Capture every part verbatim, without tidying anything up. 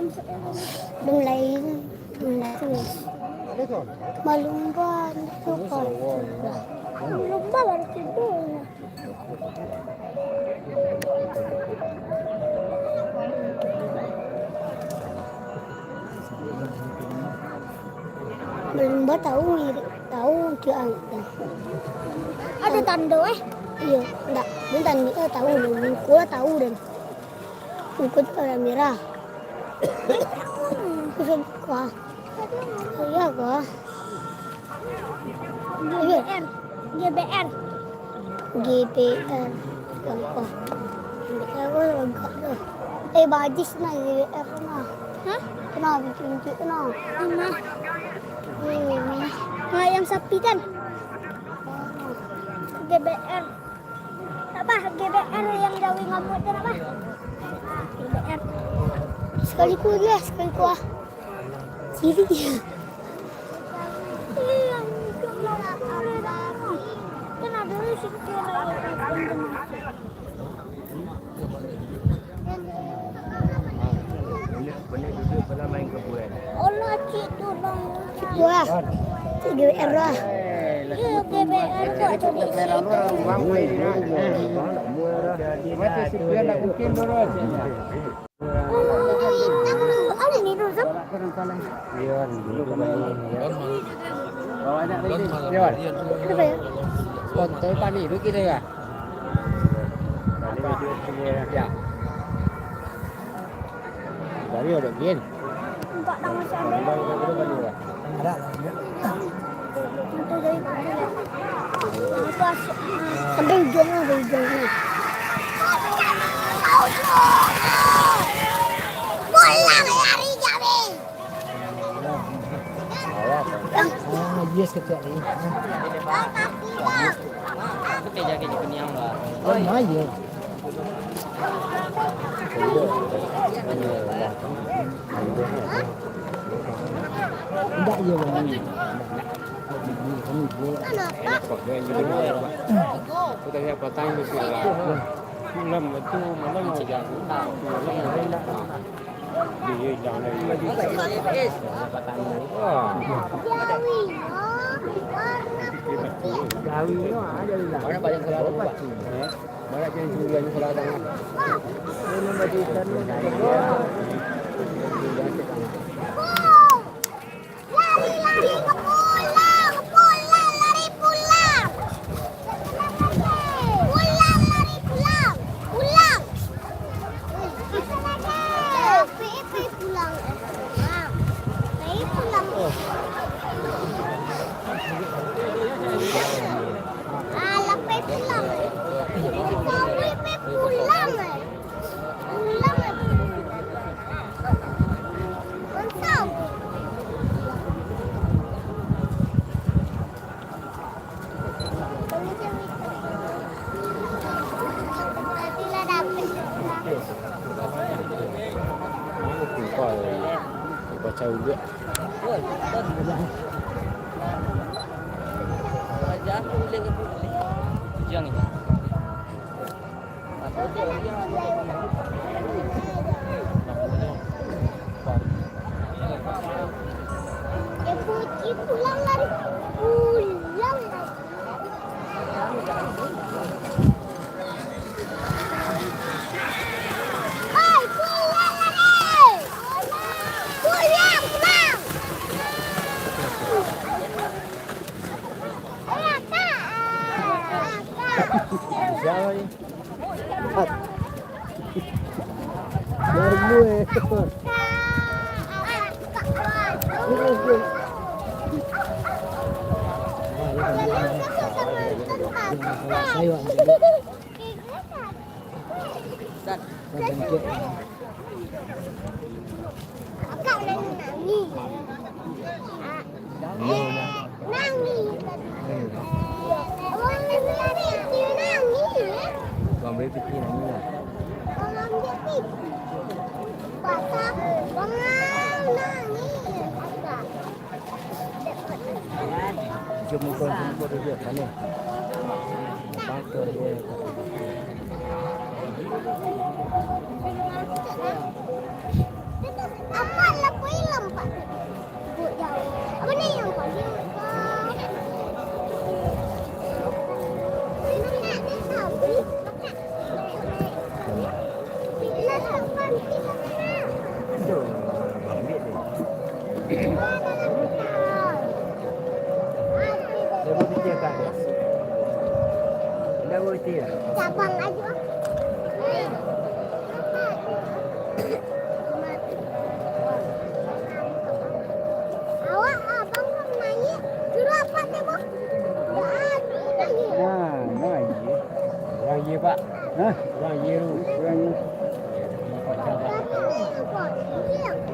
Belum lain, belum lain. Balumba, balumba baru tidur. Balumba tahu mirip, tahu tiap anak. Ada tando, eh? Iya, ndak. Ini tando, eh, tahu. Muka tahu dan. Muka tu warna merah. Terus kuah. Iya, kuah. G B R. G B R. G B R. Kuah. G B R kuah lagak tu. Eh, Bang Ajis nah, G B R nah. Hah? Kenapa bikin lucu tu nah? Mana? Hmm. Nah, yang sapi kan? G B R. Nak bah, G B R yang jawi ngamuk tu nak bah. G B R. Sekali ku lah, sekali ku ah. Ciri. Kan ada situ yang Allah, cik tu bang. Wah, cik G B R lah. Iya, G B R kok jadi situ. Mati sepian nak mungkin dulu aja. Ada ni dulu, Sob. Iya, ni dulu. Bawa anak ni. Iya. Apa ya? Sponsor tadi tu kita ya. Ya. Dari ada gin. Empat tangan saya. Ada. Sampai ujung lah, sampai ujung lah. Pulang lari kami. Ah, yes, kecil ni. Aku kerja kerja keniang lah. Oh, iya. Indak, iya, Bang. Indak, indak. Pulang itu malam aja. Malam aja indak. Iya, jangan lagi. Jawi, oh, warna putih. Jawi, oh, ada lah. Mana banyak selalu, Pak? Banyak yang jualan sekarang. Ini baju ikan. Lari-lari ke pulang, pulang, lari pulang. Pulang, lari pulang, pulang. Pai pulang. Pai pulang. Alah, pai pulang. Pai pulang. Pulang. Baca uluak. Jangan ini. Siapa ni? Baru gue. Ayo. Kakak nangis-nangis. Ah, eh, nangis. Eh, orang nangis, nangis. Orang ambil piti nangis lah. Orang ambil piti. Pasal orang nangis. Kakak. Jom muka, jom muka dulu, mana? Bangka dia. Apa lah poin lompat? Buat jauh. Apa ni yang paling? Cabang aja. Awak abang kan naik. Suruh apa tu, Bang? Nah, nah, iya. Orang iya, Pak. Hah? Orang iya tu. Orang iya.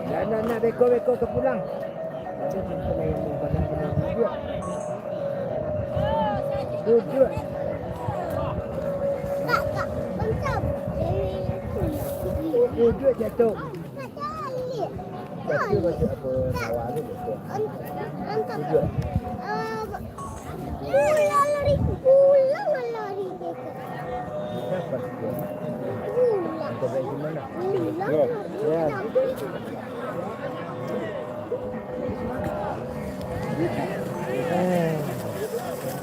Nak, nak, nak, beko, beko, tu pulang. Duduk. Duduk jatuh. Jatuh masuk apa sawah tu jatuh. Duduk. Pulang lari, pulang lari. Pulang. Pulang. Ya.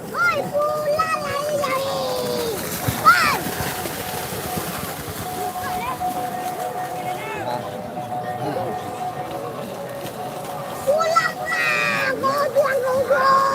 Oi, pulang lari-lari. Oi. Pulang, pulang. Goyang, goyang. Goyang.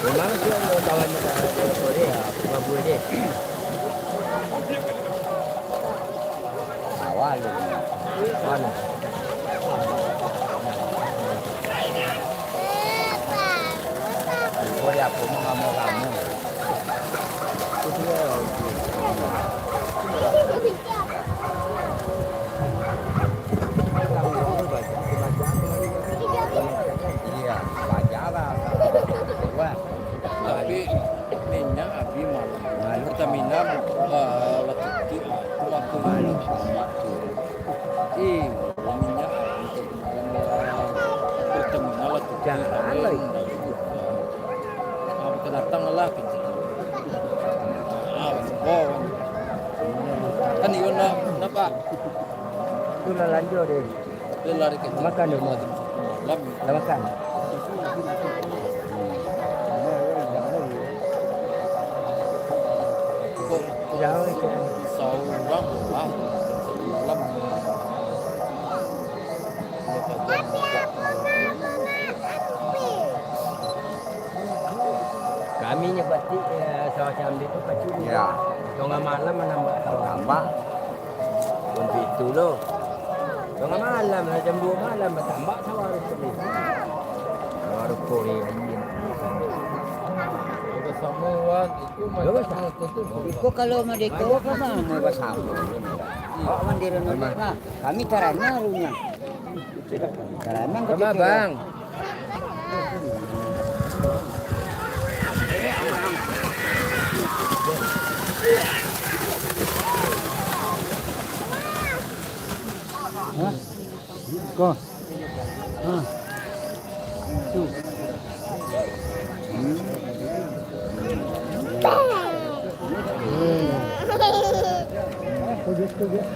Memang tu yang kawan dia, dia, dia, dia, dia, dia. Awal tu. Anu. Kau dia apa mau kamu? Iya, wajar lah. Wah. Tapi minyak habis malam. Malam. Pertamina, ah, lah tutup. Aku makan malam. Eh, minyak habis. Pertamina lah tutup. Jangan lah itu. Ah, bukan datang lah. Ah, oh. Kan iyo nak, nampak? Itu lah lanjut deh. Dia lari ke makan dulu. Malam. Dah makan? Kok saurang lah. Malam. Kami nyo pati, eh, sawah Cambe tu paculi. Ya. Tangah malam manambak sawah. Tambak. Pun pitu lo. Tangah malam lah, jam duo malam batambak sawah ruko ni. Sawah ruko ni. Basamo wan, itu macam tu. Iko kalau madeko ka mano basamo? Awak mandiri nolak lah. Kami tarana rumah. Tarana. Rumah, Bang. Hah? Ko. Hah. Tu. Hmm. Hmm. Kujut, kujut.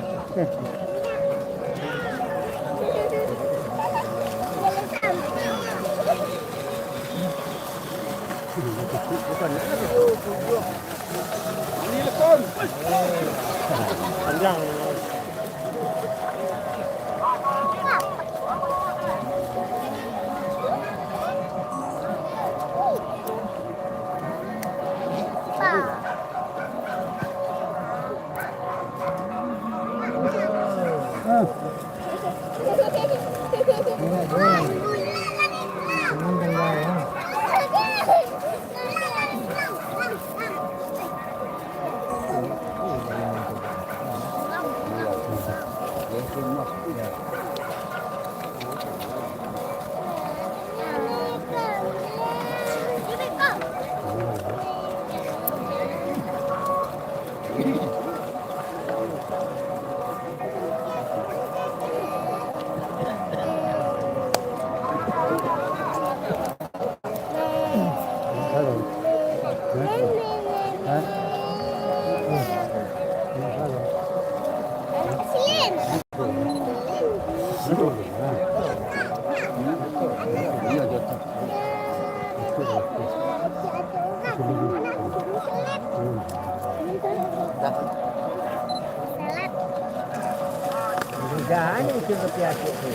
Jangan itu seperti asyik tu.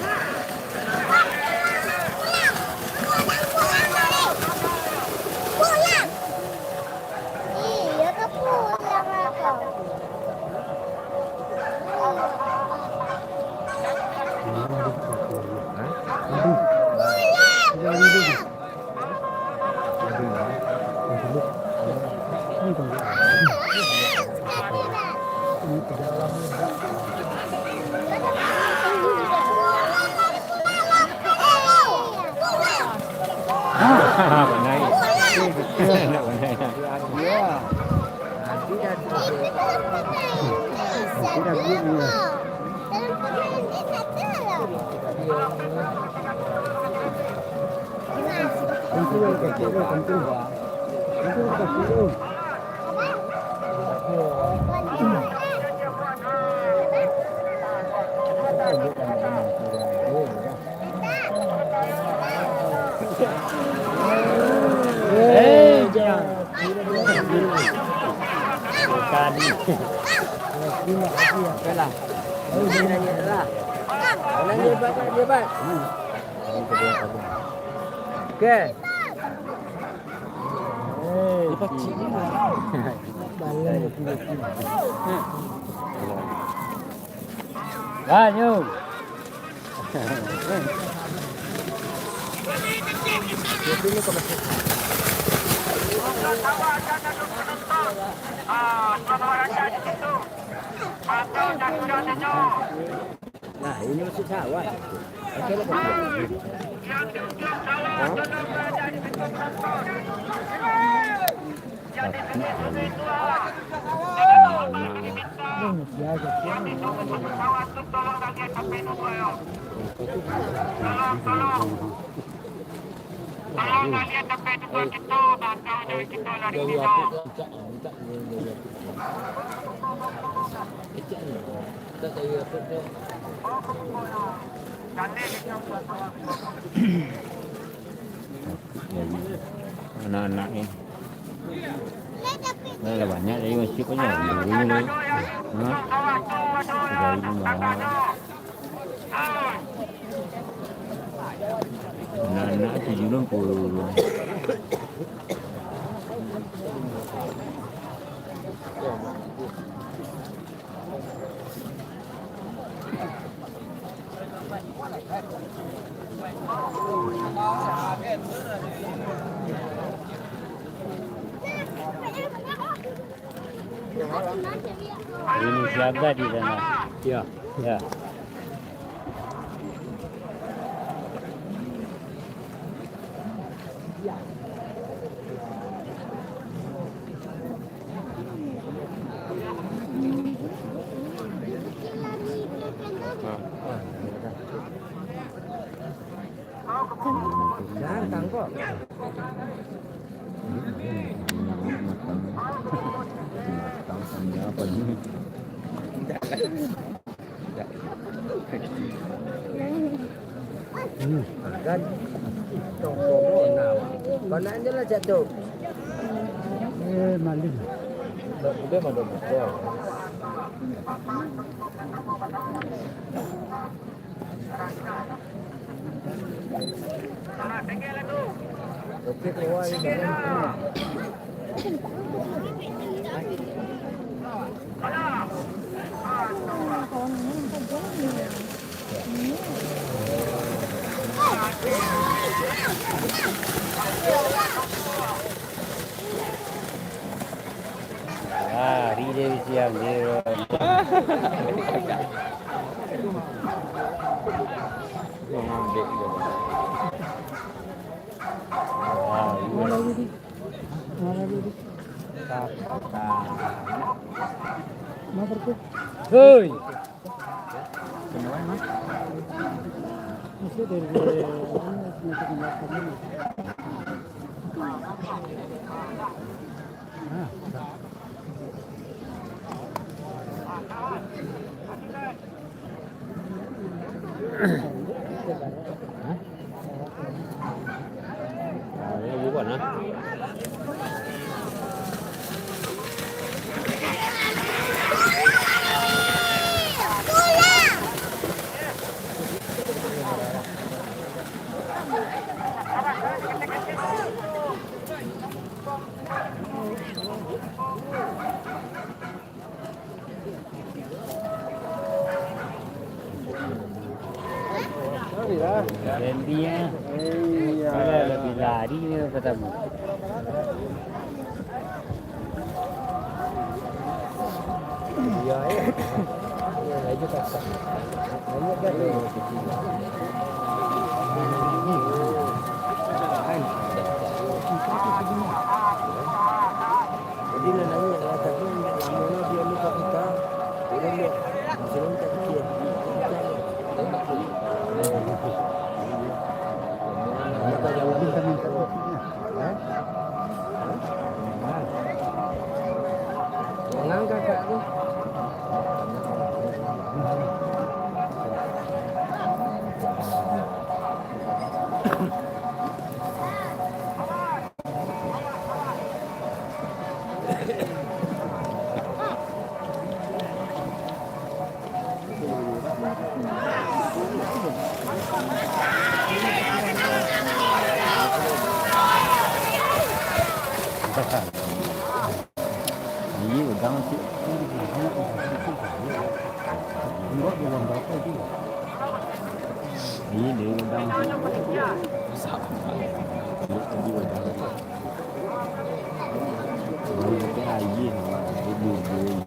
Iya, ke pulang aku. Pulang. Pandai. Nak pandai. Eh, jangan. Tadi. Oke lah. Nanya lah. Nanya hebat, nanya hebat. Oke. Dia pacik ni lah. Banyak. Nah, ini masuk sawah. Oke lah, Pak. Hah? Anak-anak ni. Lah, lah banyak dari masjid punya. Dulu ni. Ha? Dari rumah. Anak-anak tujuh puluh. Ini siaga di sana. Ya. Ya. Hmm. Kan? Tong bobo, nah. Kau nak je lah cak tu. Eh, maling. Tak boleh mah, dah buka. Oke, keluar ini. Ah, hari dia siang dia. Ah, iya. Hei. Hah? Ah, ini bukan, ah. Berhenti, ya. Iya. Kalau lebih lari dia pertama. Iya, iya. Iya, laju kasar. Banyak kan? Jadi, nan naiak lah, tapi lamo lah dia ni kat kita. Dia ni, di sini tak kecil. Kita jalan. Hah? Jangan kakak tu. Iya, udang tu. Iya, dia udang tu. Besar. Dia tadi udang tu. Dia pakai air, dia bubur.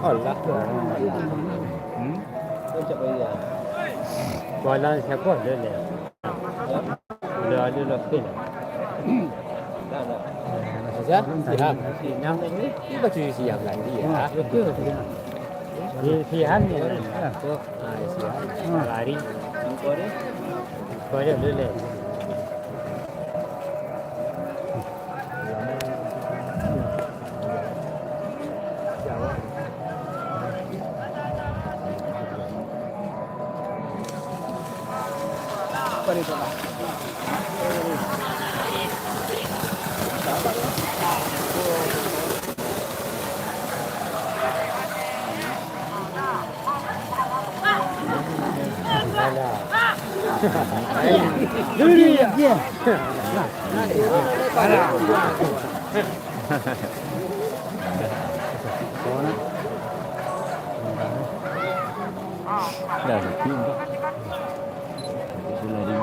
Alah. Alah. Hmm? Balang siapa? Ada ni. Udah ada lah, okey lah. Dah, dah. Siap? Siap. Siap. Dia baca siap lagi, ya. Betul. Di Sihan ni. Ah, Sihan. Lari. Kau dia? Kau dia, boleh. Dah, sepi, Pak. Itu lari.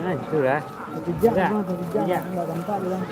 Nah, itulah. Terpijak, Bang, terpijak. Terpijak. Nggak tampak dia, Bang.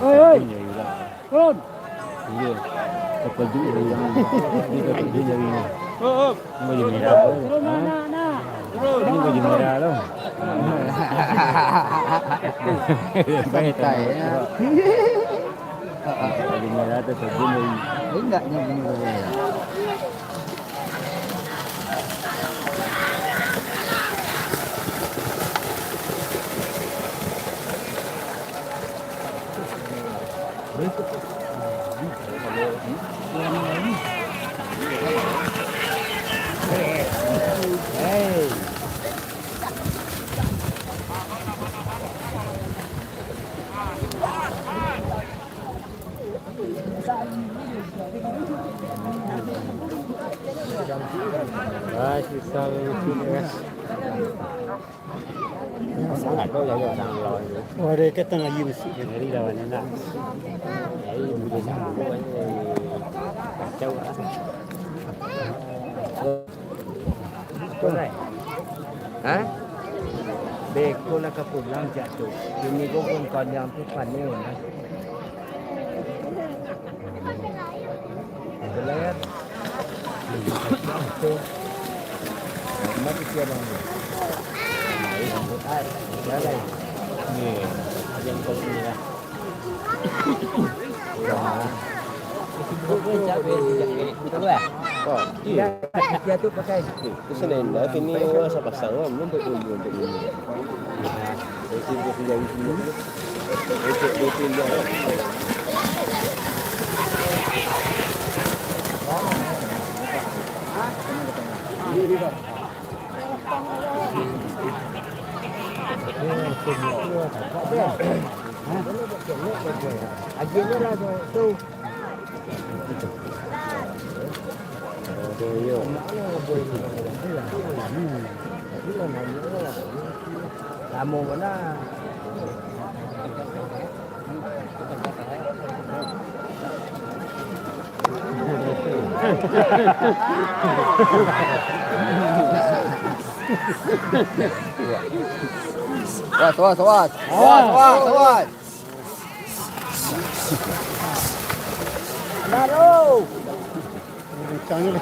Oi, oi. Turun. Iya. Terkejut dari yang ini, terkejut dari ini. Ini baju merah. Ini baju merah tu. Santai, ya. Baju merah tu terkejut dari ini. Enggak, ini baju merah. Ah, susah banget, guys. Sangat tu jaga orang lawan tu. Oh, ada ikatan lagi besi. Ngeri lawan ni nak. Jadi, boleh sambung kan, eh, kacau lah. Ha? Beko lah ka pulang jak tu. Kini ko pun kanyang tu panen lah. Belayar. Mati siapa ni? Ai, ai, lalai. Ni, yang kau ni lah. Udah. Betul lah. Oh, iya. Dia tu pakai. Itu senenda kini masa pasang lah, belum betul, belum betul. Lamo bana. Was, was, was. Was, was, was. Baru. Kencang ni.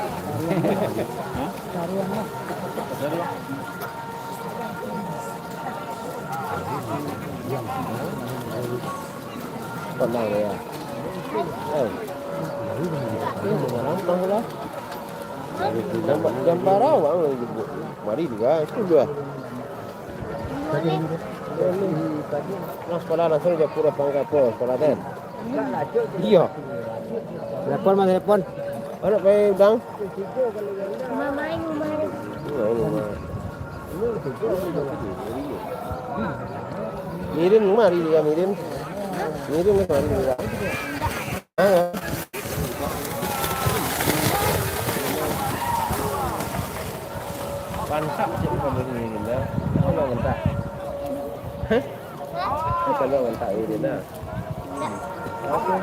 Tenang ya. Eh. Ini menantang lah. Jam, jam bara awak lagi jemput. Mari juga, itu dua. Nah, sekolah langsung Japura Pangka po, sekolah kan? Iya. Telepon, Mas, telepon. Anak pai udang? Mamain rumah. Iya, rumah. Mirin, mari juga, Mirin. Mirin, mari juga. Mantap cik, bukan bunyi ni dah. Apa nak mantap? Hah? Bukan nak mantap ni dah. Apa?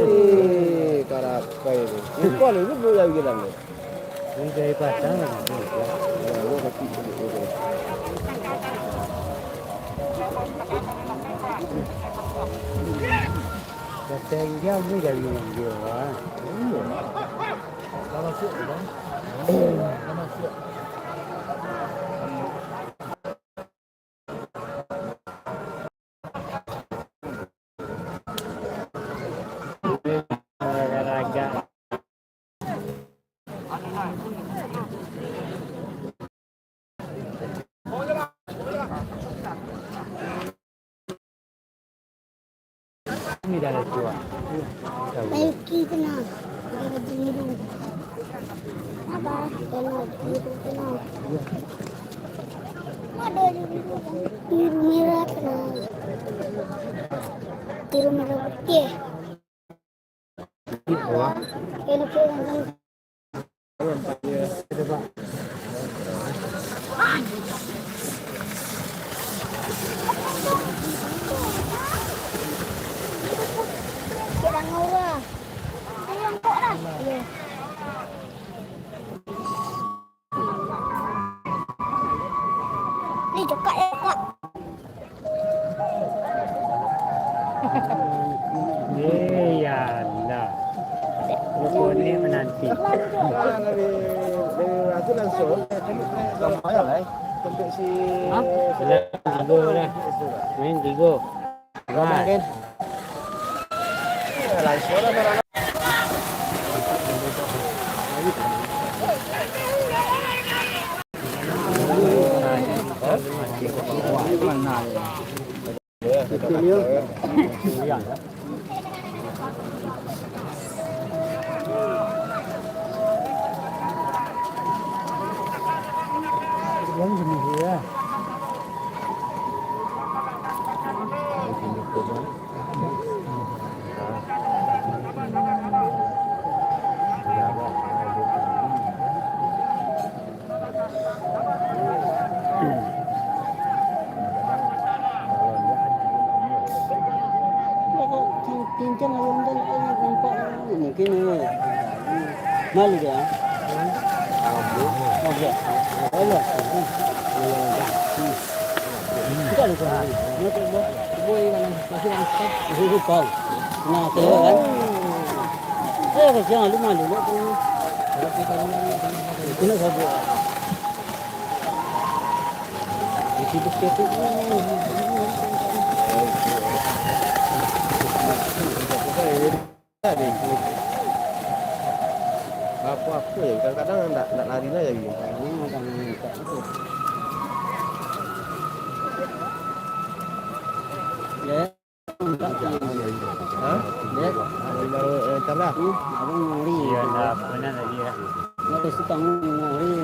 Eh, karapai tu. Lupa lu, lu belum lagi dalam tu. Ini dari pasang lah. Datang jam ni dari dia, ah. Dah masuk, Bang. Dah masuk. Baik, kita nak. Ada baju biru. Apa? Kena biru kena. Ada baju biru, kan? Biru merah kena. Biru merah putih. Oke, oke. Iya. Ni cokak ya, Kak. Eh, ya Allah. Rokok ni menanti. Hah? Tigo lah. Main tigo. Nah. Cincang ayam tu nampak mungkin malu dia. Malu. Alah. Tidak ada. Masih ada. Nah, tu kan. Eh, kasihan lu malu lah tu. Kena sabar. Isi bukit tu. Apa-apa ya, kadang-kadang ndak, ndak lari lah jadi. Ya. Hah? Dek. Abang, eh, salah. Hmm, abang ngori. Iya, ndak pernah lagi lah. Ndak ada sih, kamu ngori.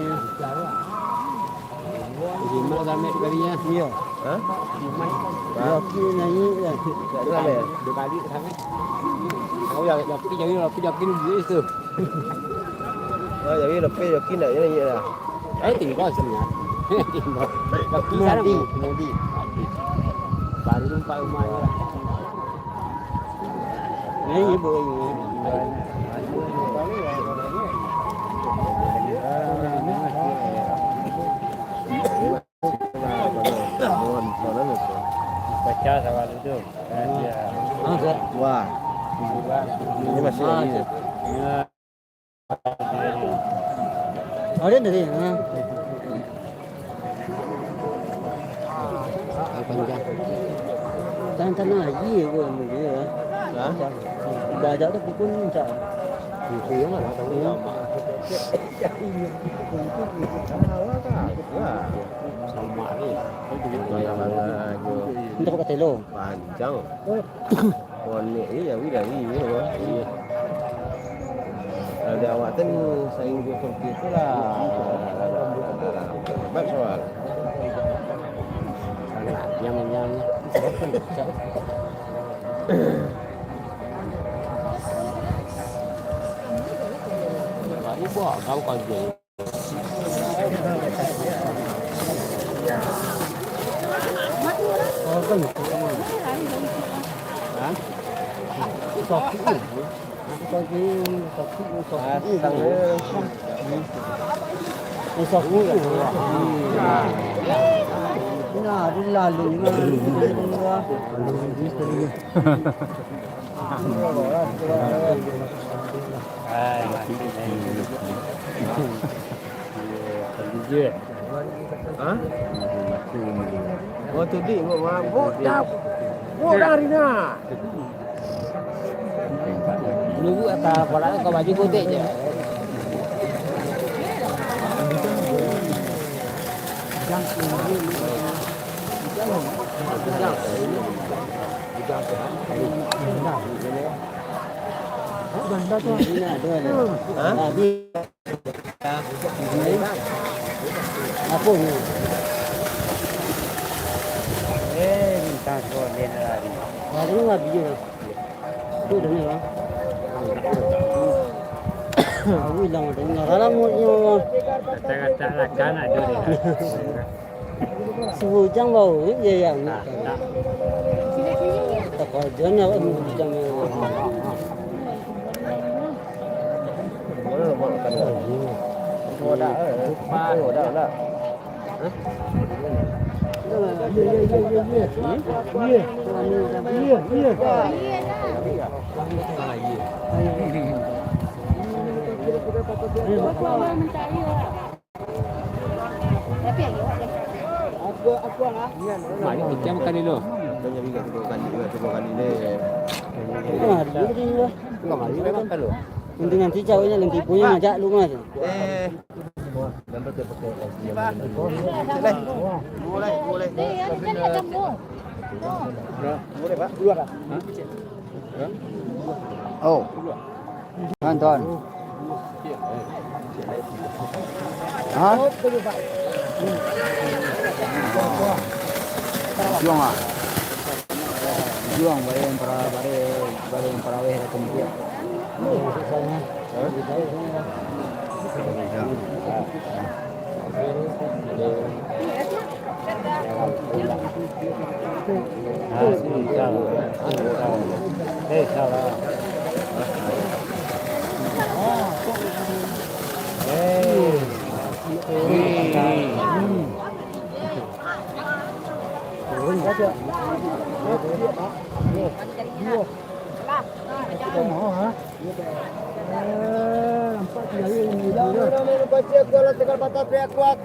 Jimat kami sekali ya. Iya. Hah? Jimat. Laki nyanyi ya. Dua kali, dua kali ke sana. Aku ya, laki jadi, laki jadi duit tu. Oh, jadi laki, laki ndak nyanyi lah. Eh, tinggal sini ya. Tinggal. Laki sana. Mudi, Mudi. Baru empat rumah ya. Ini ibu ini. Baca sawan itu. Wah. Ini masih lagi. Ada dari, ha. Panjang. Tanah-tanah aja pun dia. Ha? Banyak tu pukul ni, tak? Itu yang mana tahu. Ya. Sama ni. Untuk kata lo. Panjang. Konek je jauah dari ni. Iya. Kalau di awak tu, sainggo seperti itulah. Hebat soal. Yang, yang, Ubah kau kaji. Ha? Oh, tu dik, buat ma-, buat dah. Buat dah, Rina. Nunggu atas, kalau kau baju kotek je. Ha? Apo ni? Eh, bintang sekolah dia lari. Lari nggak dia? Tu dah ni, bang. Tahu hilang tu. Ngarang mutnya. Kata-kata lakan ada dia. Sebujang bau je yang. Tak, tak. Tak kau jangan awak sebujang. Lupa. Mak ni pitiam kali lo. Nanti, nanti caweknya, nanti ibunya ngajak lu, Mas. Eh. Boleh, boleh. Boleh, Pak. Oh. Tuan, tuan. Ha? Juang ah. Juang, bare yang para-, bare, bare yang paraweh datang dia. Aku,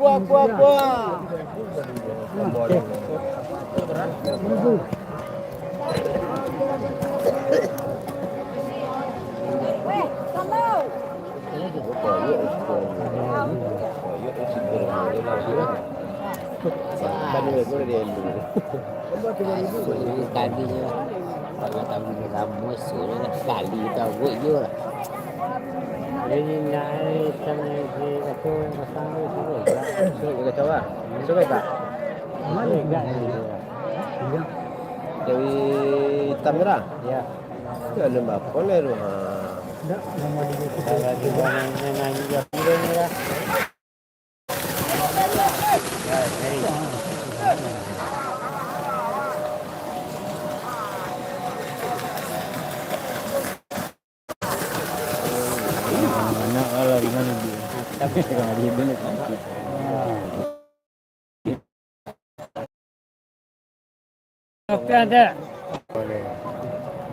aku, aku, aku. Tadi nyo, kalau tahu dia lamo, suruh lah, sekali tahu buat je lah. Jadi, nak, eh, macam ni, dia kata, pasang tu, suruh je lah. Suruh je kata, Bang. Suruh je, Kak. Mana juga ni, dia. Dari hitam merah? Ya. Ya, lembab. Kau ni, ha. Tak, nama dia tu. Kalau dia main, main, main juga. Banyak lah lari mana dia. Tapi tengah dia balik. Tapi ada. Boleh.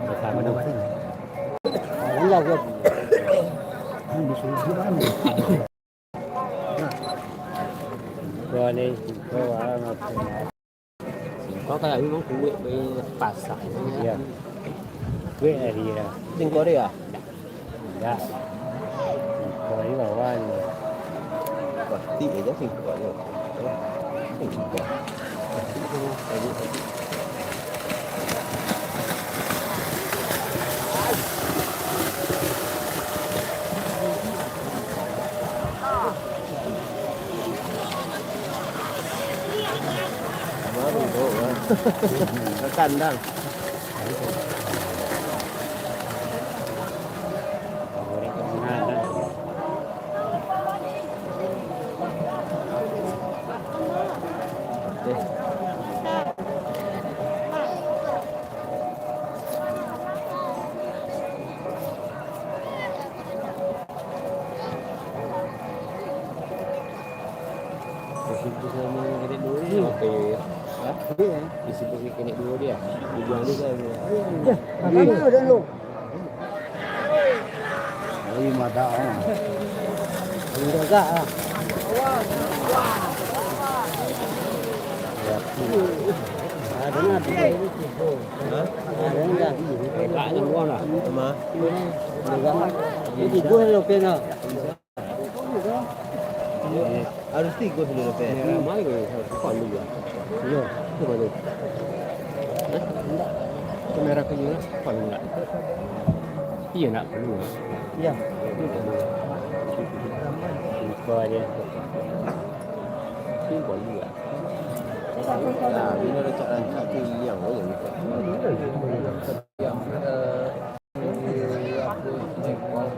Bersama. Kau ni, kau, ah, macam. Kau kalau memang kuat, boleh pasang. Ya. Kuat hari lah. Singkong dia? Indak. Singkong ni bawah ni. Pasti aja singkong ni. Singkong. Baru tu, ah. Kandang. Di situ sama kenek duo ni. Oke, ya. Hah? Iya. Di situ kenek duo dia. Tujuan dia kan. Ya, apa dia dah lu? Oi, madak, ah. Indak gak, ah. Ada nak? Hah? Ada enggak? Enggak, enggak, enggak. Sama. Enggak. Ini tiga lo pena. Harus tigo sudah dapat. Merah mai ko, harus palu lah. Iyo, tu palu. Hah? Kamera ko iyo lah, palu lah. Iyo nak palu lah. Iyo. Lupa aja. Ini palu lah. Nah, bila rancak-rancak tu, yang boleh. Yang, eh, Apo, jengkol.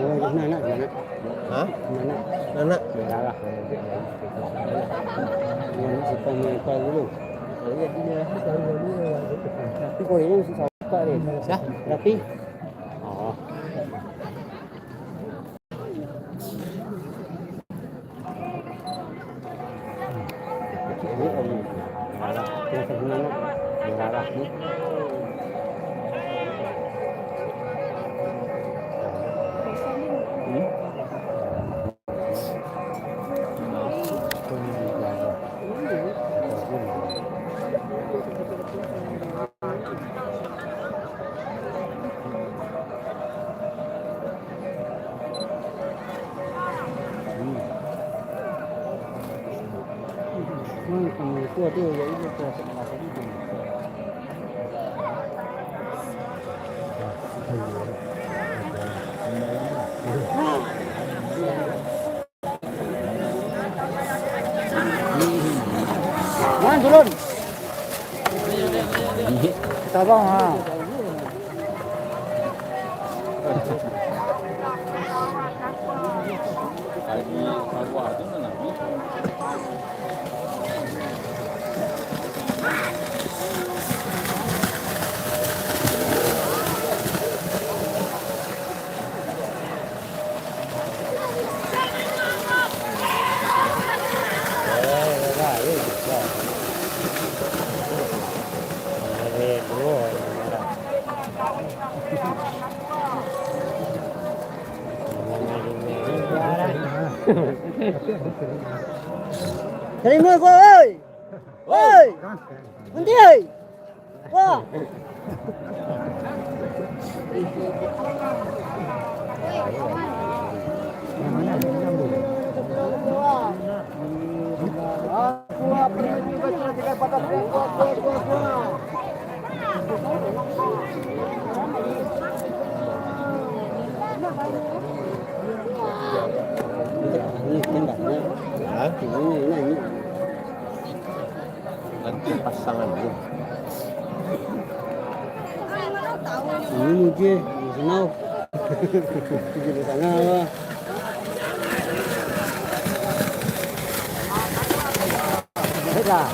Oh, di mana, nak? Hah? Mana? Anak? Merah lah. Yang si pemain dulu. Tapi kau ini masih sabar deh. Siapa? Rapi. Oh. Man, turun. Tabang, ha. Tarimo ko, oi! Oi! Nanti, oi! Wah! Hah? Nanti pasangan tu. Ini mungkin, senau. Jadi pasangan lah. Baiklah.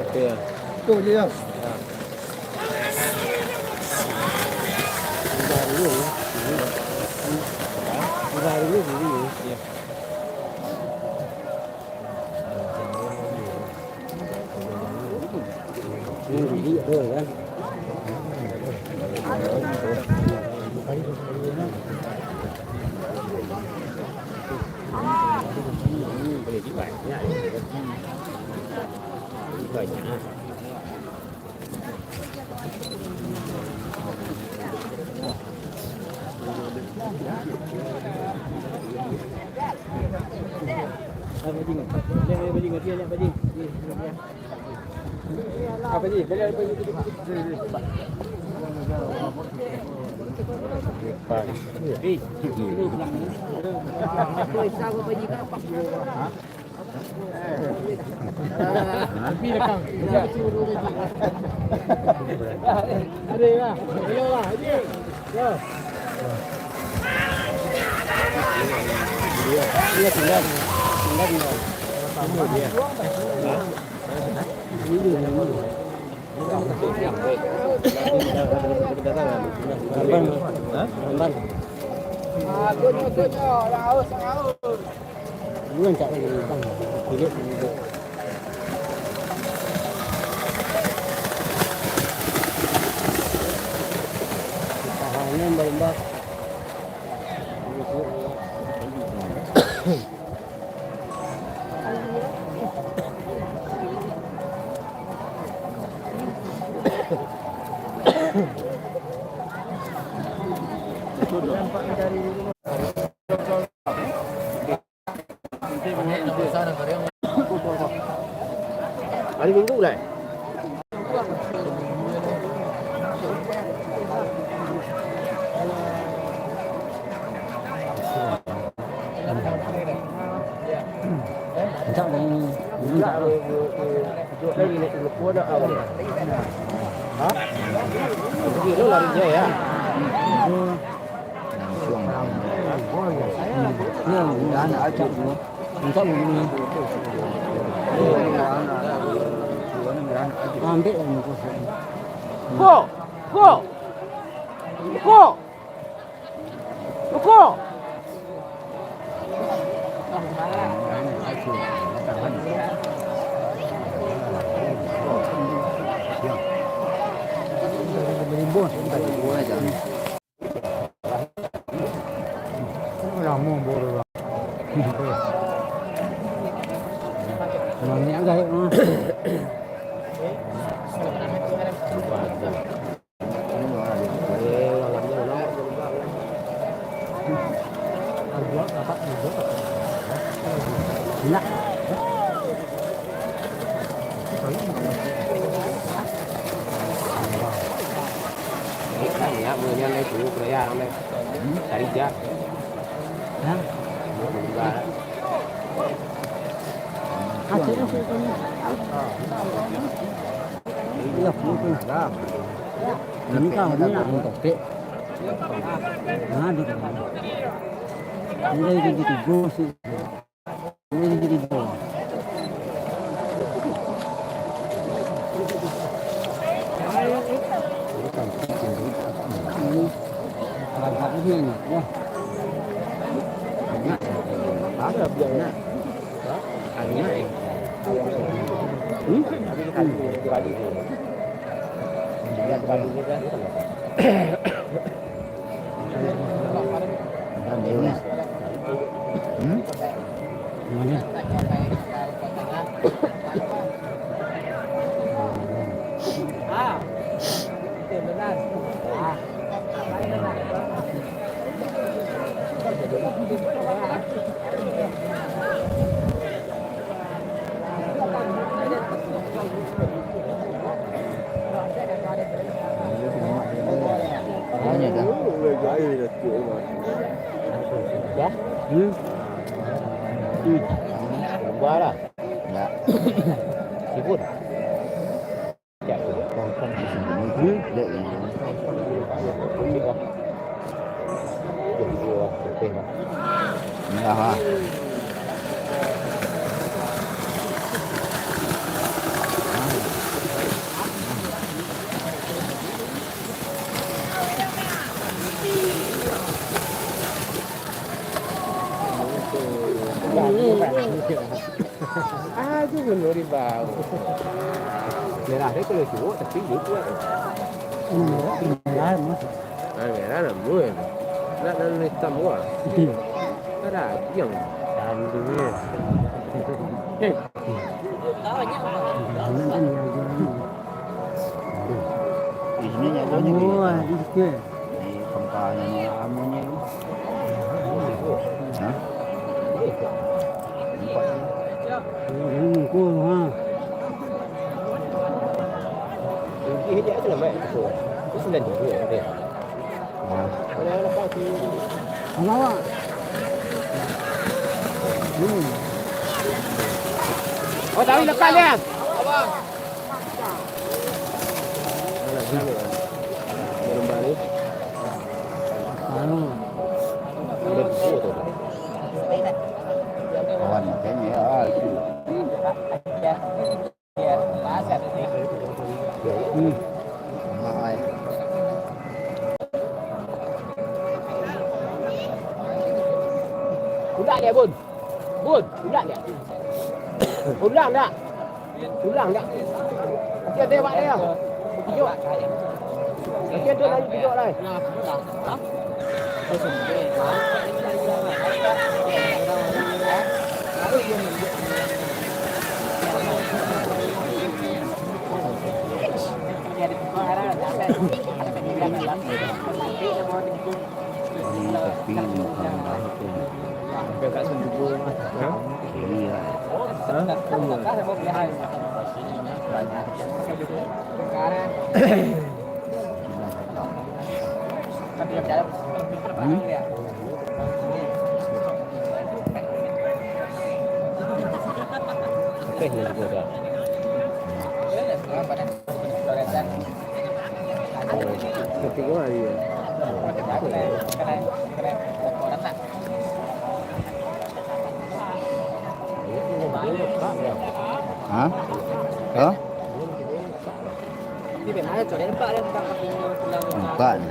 Oke, ya. Tu je, ya. Udah dulu, ya. Udah dulu, dulu, ya. Iya. Ini dulu, ya. Hah? Gilo larinya ya. Ya, udah anak acak dulu. Minta dulu. Ambil yang bungkus. Go! Go! Go! Buko! Banyak gaya mah. Ini kan, ini nak topik. Nah, dia kata. Ini dari tiga sih. Ini dari tiga. Ini agak ini, ya. Ada biar. Banyak dah. Hmm. Hmm. Luar lah. Ya. Sipun. Aduh, bunuh di bawah. Merah dia kalau cuak, tapi dia kuat. Merah, merah, mas. Ah, merah namun. Nak dalam hitam gua. Ada yang. Tahan dulu ya. Ini nyawa ni. Oh, itu. Di tempatnya ni amunnya ni. Hah? Empat ni. Ini mungkul, ha. Ini dia tu nama itu. Itu sembilan tiga ya, dia. Hah? Ada apa tu? Bawa. Hmm. Oh, tahu lepas dia. Abang. Anu. Kawan, kayaknya, ah, itu. Hmm. Mahal. Udah dia, Bun. Bun, ulang dak? Ulang dak? Ulang dak? Kasian tembak dia. Kejut. Kasian tu lagi kejut lai. Tapi bukan itu. Sampai kat Sentubuh mah. Ha? Iya. Ha? Iya. Hmm? Oke, yang kedua. Ketiga hari ya. Hah? Hah? Nampak ni.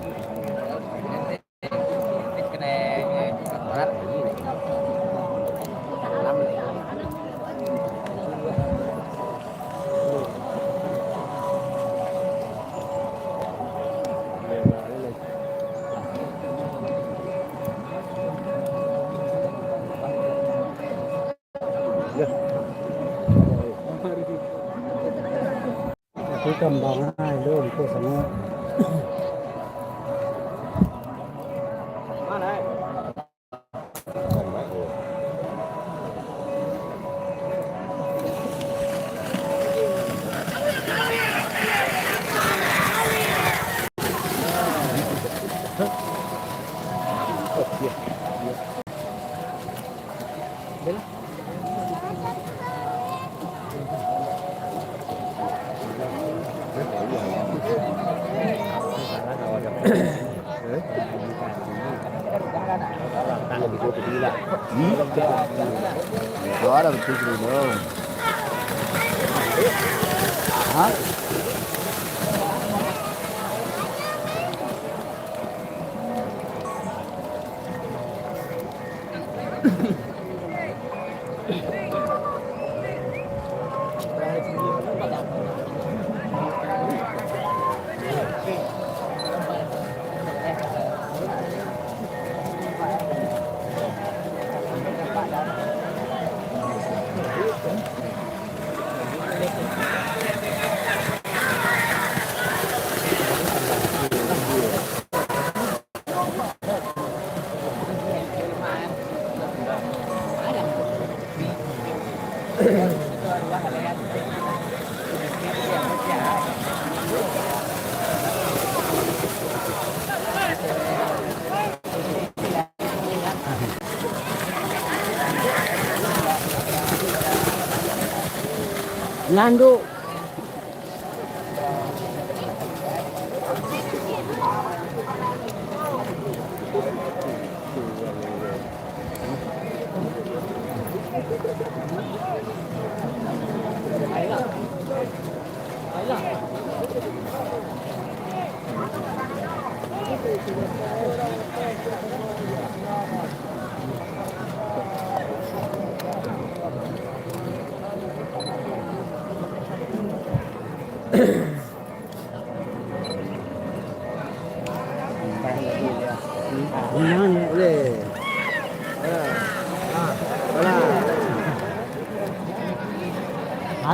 Tapi kambang ai lo, biko sangaik. Hmm? Suara betul, Bro. Hah? Nanduk.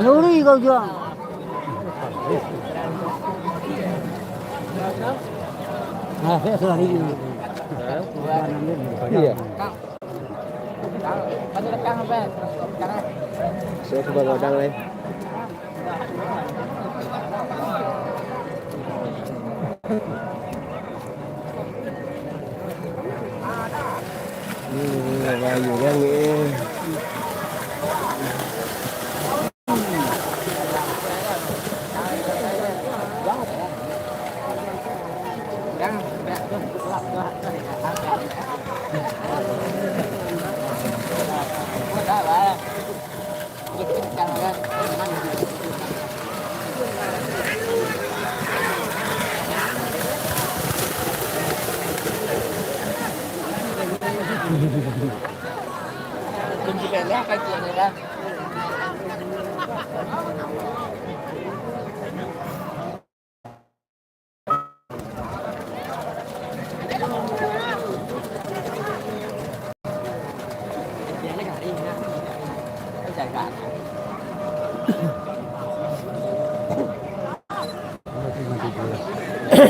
Laluri kau jual. Ah, saya sudah ini. Iya. Saya coba godang, lai. Hmm, banyak kan ni.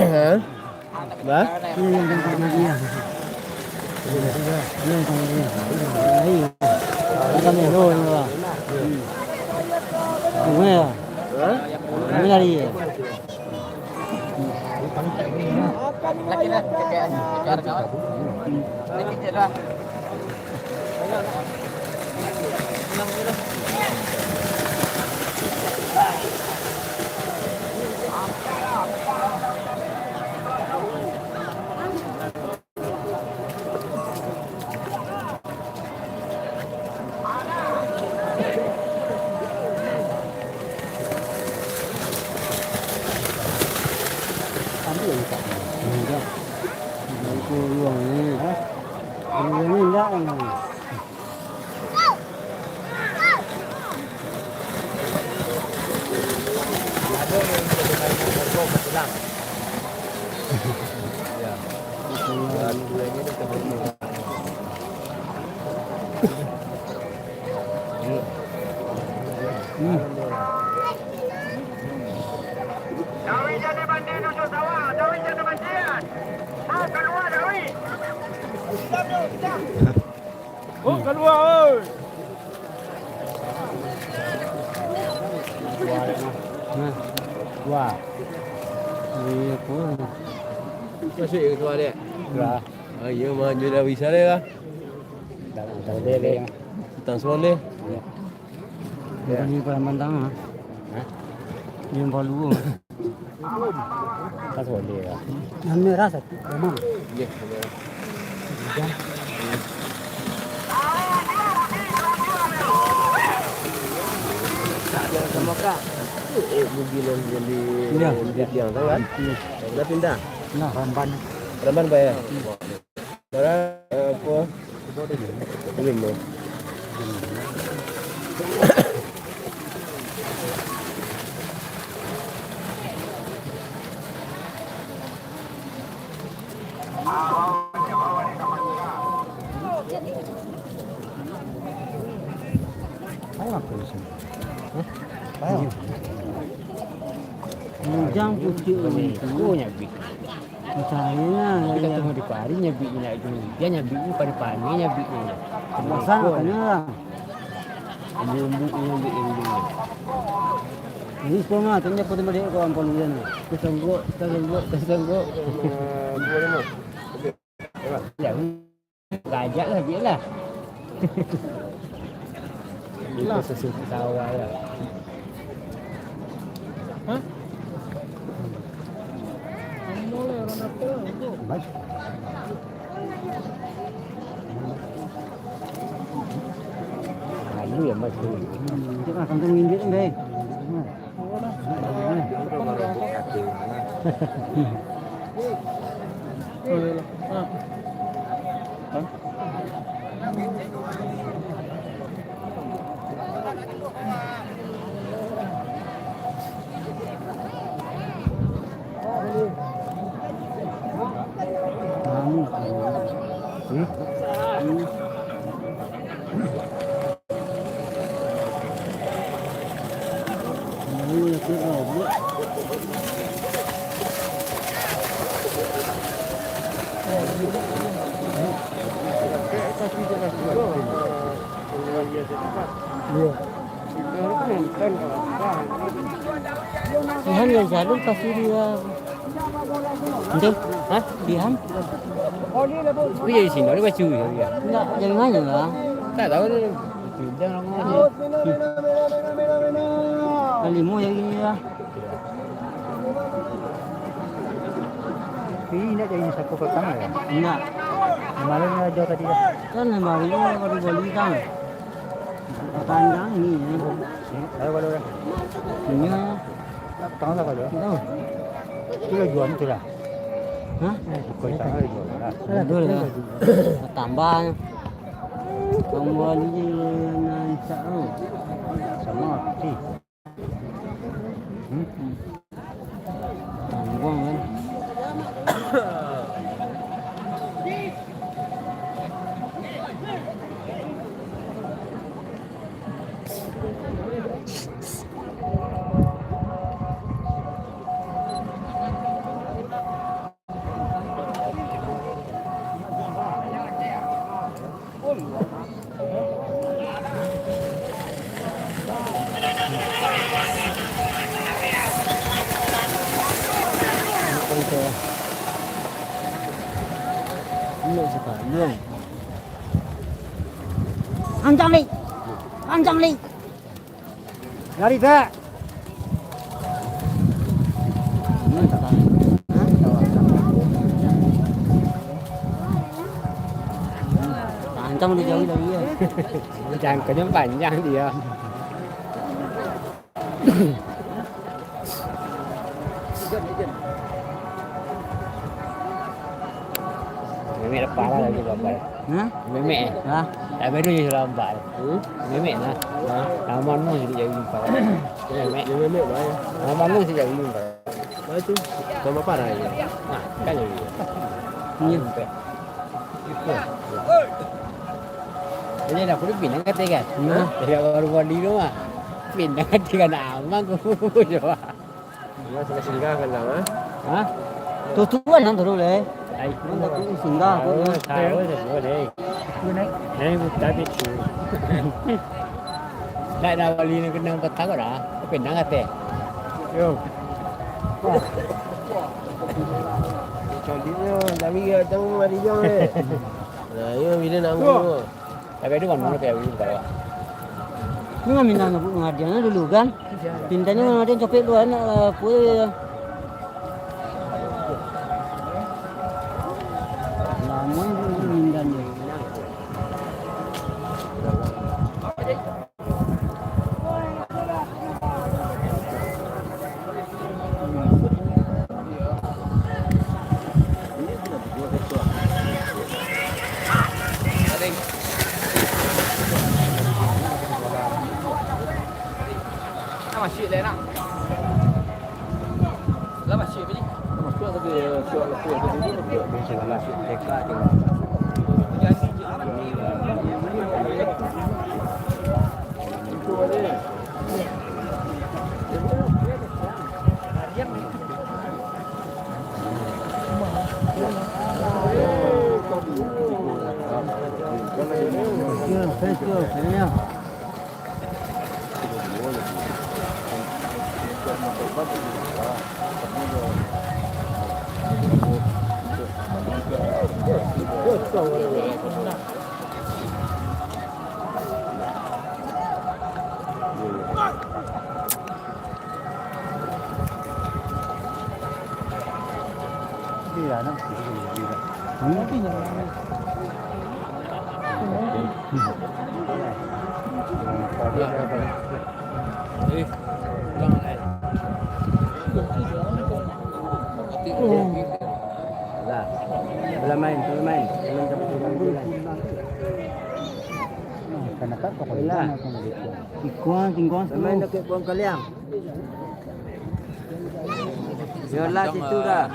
Hah? Bah? Peluang ni. Peluang ni indak kan. Dawi jadi bandian duduk sawah, Dawi jadi bandian. Mau keluar Dawi. Oh, keluar, oi. Nah. Wah. Iya, pun. Masuk ya ketua dia? Lah. Ah, iya, mah, dia dah bisa dia lah. Dah, dah boleh, boleh. Tang Suwon dia. Iya. Bukan di Palembang Tangah. Hah? Di Palu. Pas boleh lah. Yang merah satu, memang. Iya, boleh. Iya. Sama kak. Eh, mobil yang di, iya, di tiang tu kan? Iya. Dah pindah? Nah, Ramban. Ramban, Pak, ya? Iya. Sekarang, eh, apa? Lima. Tahu apa di sini? Hah? Tahu? Iya. Bujang pucuk itu. Ko nyabik. Macam mana lah, tapi ya. Kata mau di pari nyabik ni nak tu. Dia nyabik ni pari-pari nyabik ni. Basah makanya lah. Umbu-umbu ni nyabik ni. Ini semua mah, tanya kau tempat dia kau ampun dia ni. Tersanggup, tersanggup, tersanggup. Ya. Gajak lah, biar lah. Itu susu sawah lah. Hah? Baik. Lalu ya, Mas. Hmm, itu kan kantong indik, Bang. Tuhan yang selalu kasih dia. Betul? Hah? Diam? Tapi jadi sini, dia baca dia. Enggak, dari mana lah? Tak tahu dia. Itu dia nama dia. Kalimo yang ini lah. Ini nak jadi satu petang ya? Enggak. Kemarin ada tadi ya? Kan kemarin baru beli kan. Pandang ni ya. Ayo, kalau dah. Ini ya. Tahu tak kalau? Tahu. Itu lah jual tu lah. Hah? Kau tak ada jual lah. Betul lah. Tambah. Tambah ni je nak insya Allah. Sama. Sih. Hmm? Tanggung kan. Ancang, Li! Ancang, Li! Lari, Bek! Ancang udah jauh lari ya. Jangkanya panjang dia. Memek lapar lah lagi lapar. Hah? Memek eh. Hah? Tak beda je lapar. Hmm? Memek lah. Hah? Nama nu sih jadi lapar. Memek. Dia memek baik. Nama nu sih jadi lapar. Baik tu. Nama parah ya. Nah, kan jadi. Iya. Jadi dah kudu pinang kata kan. Nah. Tidak baru bali tu mah. Pinang kata kan aman tu. Coba. Nah, sudah singgah kan dah, ha? Hah? Tuh tuan nang turun leh. Ai. Nang dah turun singgah tu. Tahu, tahu, tahu deh. Naik buta tu. Nak dah bali nak kenang petang dah. Tapi nang kata. Yo. Cantiknya, tapi dia tahu mari jam leh. Nah, yo bila nak ngomong. Tapi ado mano kayak gitu kalau. Lu nggak minta ngebut pengadilan dulu kan? Pintanyo ngadin capek lu anak lah, apa ya? Lama ni mindan ni. Lah. Lah main, lah main. Lah. Ikuang, tingkuang. Lah main dekat buang kaliang. Yolah, situ dah.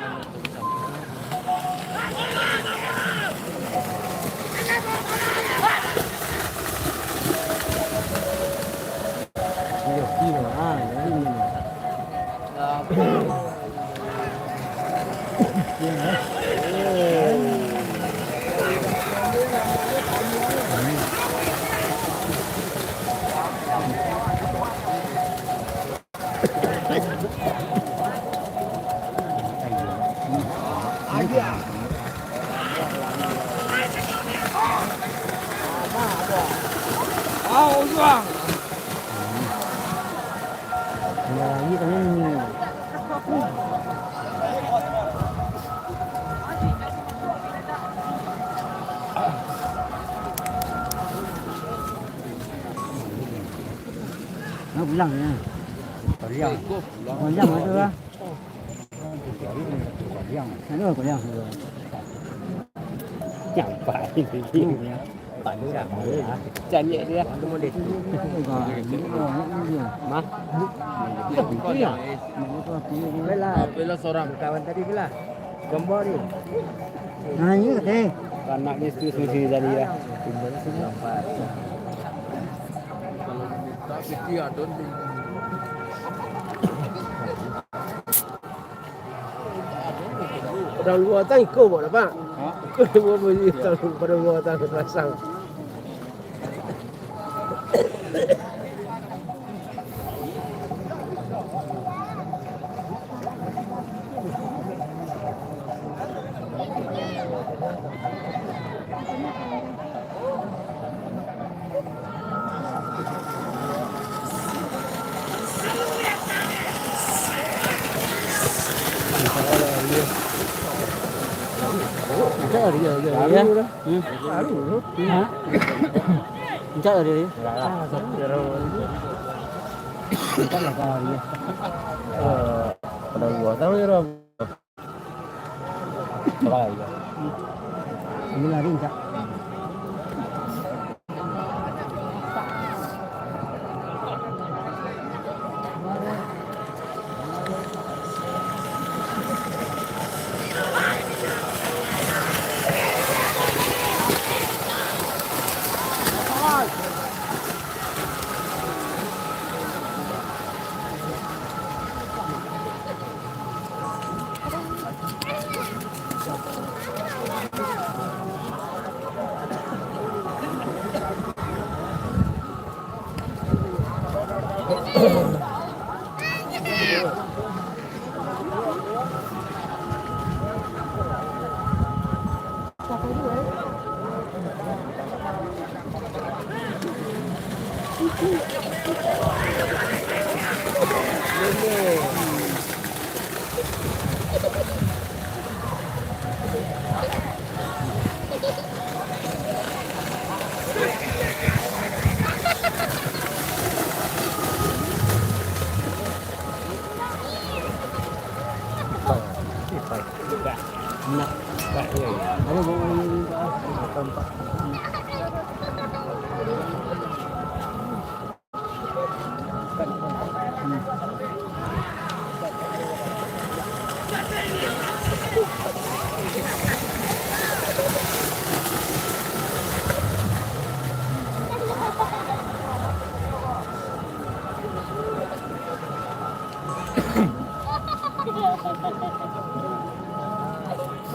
Nak pulang ya. Pulang. Pulang ada lah. Ada kuliah. Campak ini. Panas lah. Caniak dia. Mah. Bela. Bela seorang. Kawan tadi bela. Gambar dia. Nah, ini katanya. Anak dia tu sendiri tadi ya. Kalau minta piti ada ni. Padang Luo Atang iko, Pak, dapat? Ha? Iko dua bunyi, Padang Luo Atang pasang. Encak lah dia, dia, dia. Baru lah. Hmm. Baru lah. Ha? Encak lah dia. Encak lah dia. Eh, Padang Luo Atang ni, Ram. Salah ya. Lari, Cak.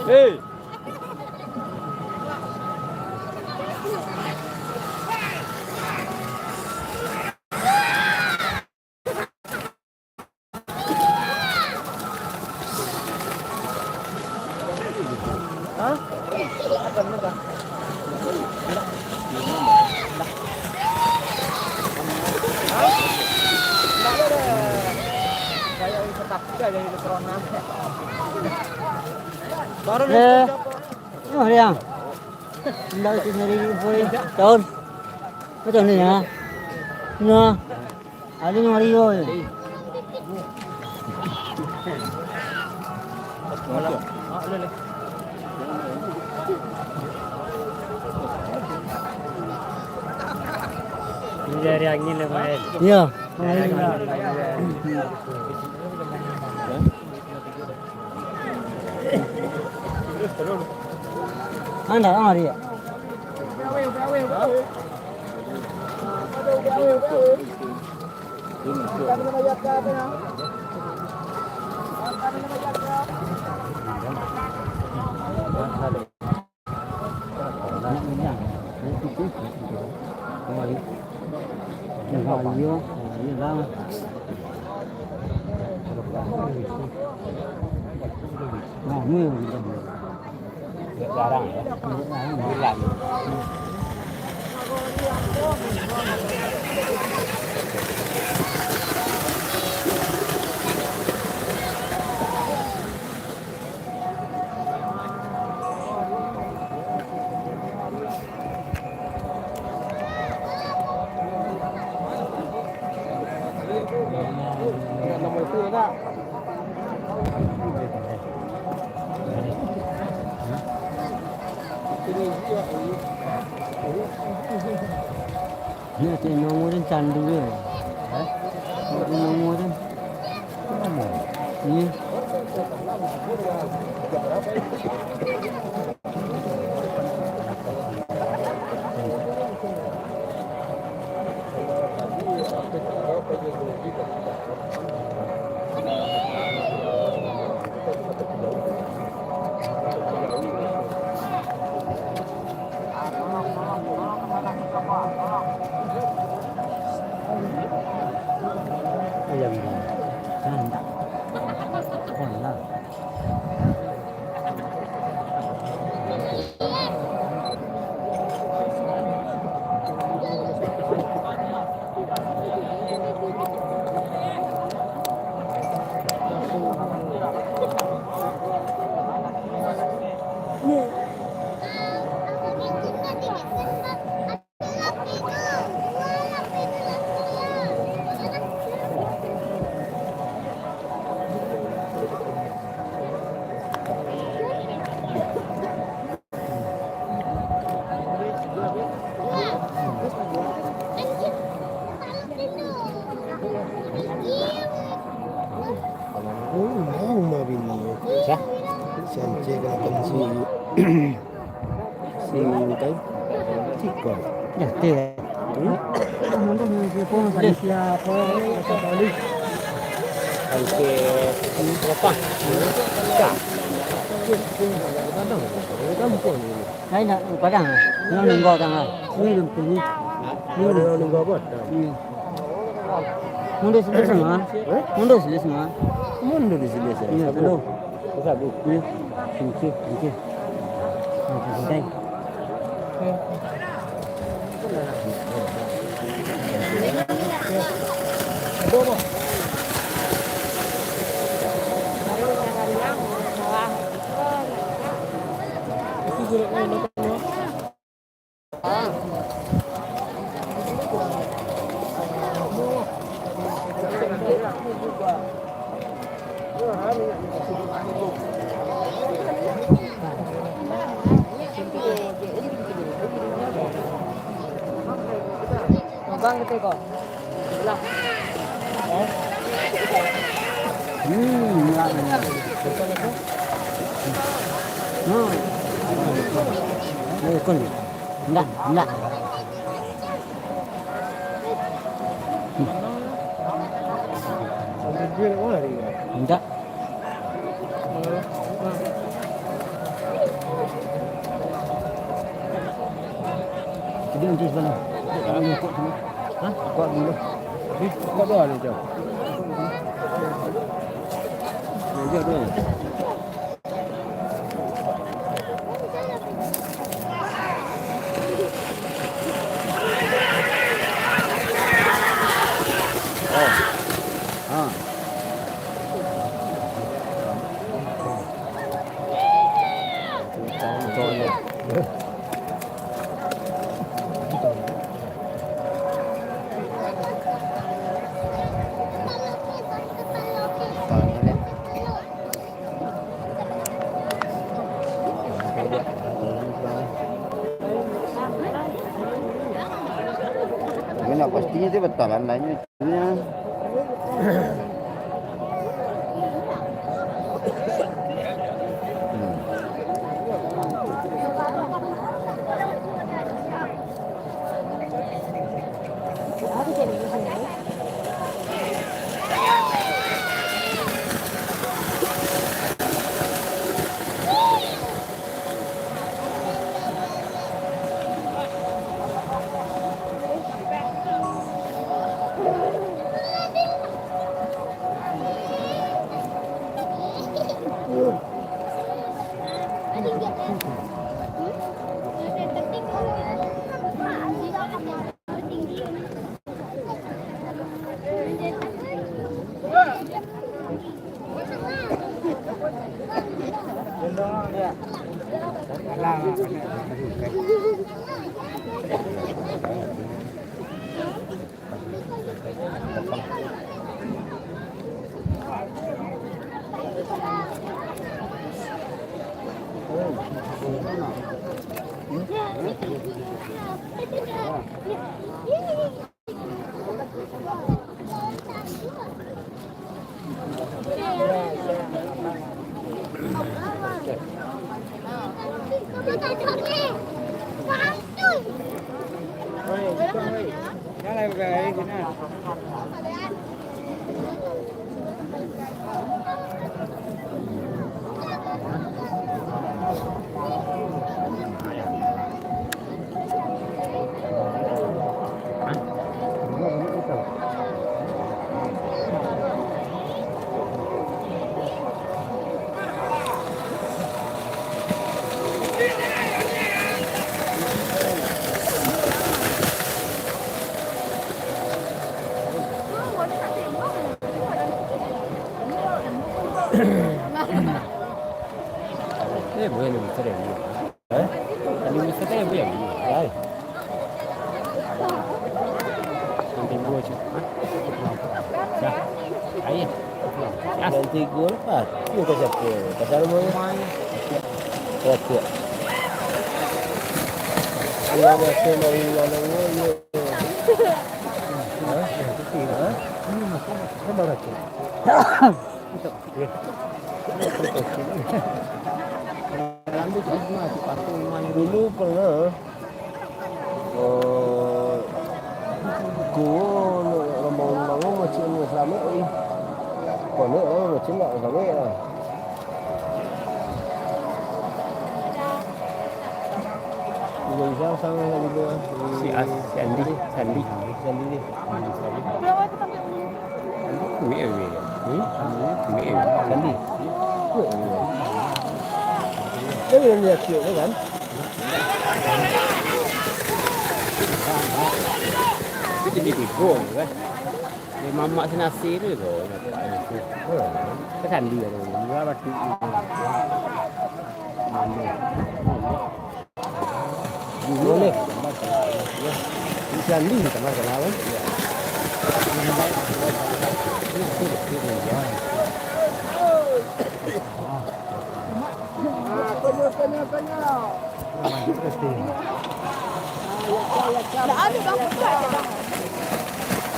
Hei! Eh, oh, Riang. Indak itu nyari info ni. Tahun. Macam ni, ha? Nah. Ada yang hari ni. Ini dari angin lah, main. Iya. Angin lah. Anda, ah, dia. Ini cek nongol dan candu ya. Hah? Cek nongol dan. Iya. Ayam ni. Nah, tak. Kon lah. Si, si Mutai. Siko. Ya, teh. Hmm? Angke berapa? Lain nak Padang. Ini nunggu tanggal. Ini lempeng ni. Ini nunggu apa? Iya. Mundur sini semua. Eh? Mundur sini semua. Mundur di sini semua. Iya, betul. Sabu. Iya. Thank you, thank you. Nah, santai. Abang kata ko. Lah. Hmm, enggak, enggak. Hmm. Eh, kun. Enggak, enggak. Hmm. Enggak. Jadi, nanti sebelah. Kuat dulu. Hah? Kuat dulu. Kuat doa dulu, Cok. Nanti ada. Oh. Ah. Ini nak pastinyo tu batalan lah nyo. Eh, bueno, me gustaría. Eh? Kami bisa tahu apa yang ini? Lai. Lantai dua je. Hah? Dah. Ayo. Pulang. Dah. Lantai dua lepas. Ini kau siapa? Pasal rumah ni? Rakyat. Alah, macam dari mana ni? Hah? Hah? Ini macam mana? Sabar, rakyat. Ya. Dulu pernah, eh, ku rombongan bangun masjid ni Islamic ni. Konek lah, masjid tak Islamic lah. Udah bisa sama lagi tu. Si As-, si Andi, Sandi. Sandi ni. Ambil, ambil. Hmm? Ambil, ambil. Sandi. Dia belum lihat siok tu kan? Itu di Bigo kan? Dia mamak si nasi tu tu. Ke Sandi tu. Dia batu. Mana? Boleh. Bisa di sama salah kan? Dah ada bang, buka aja bang.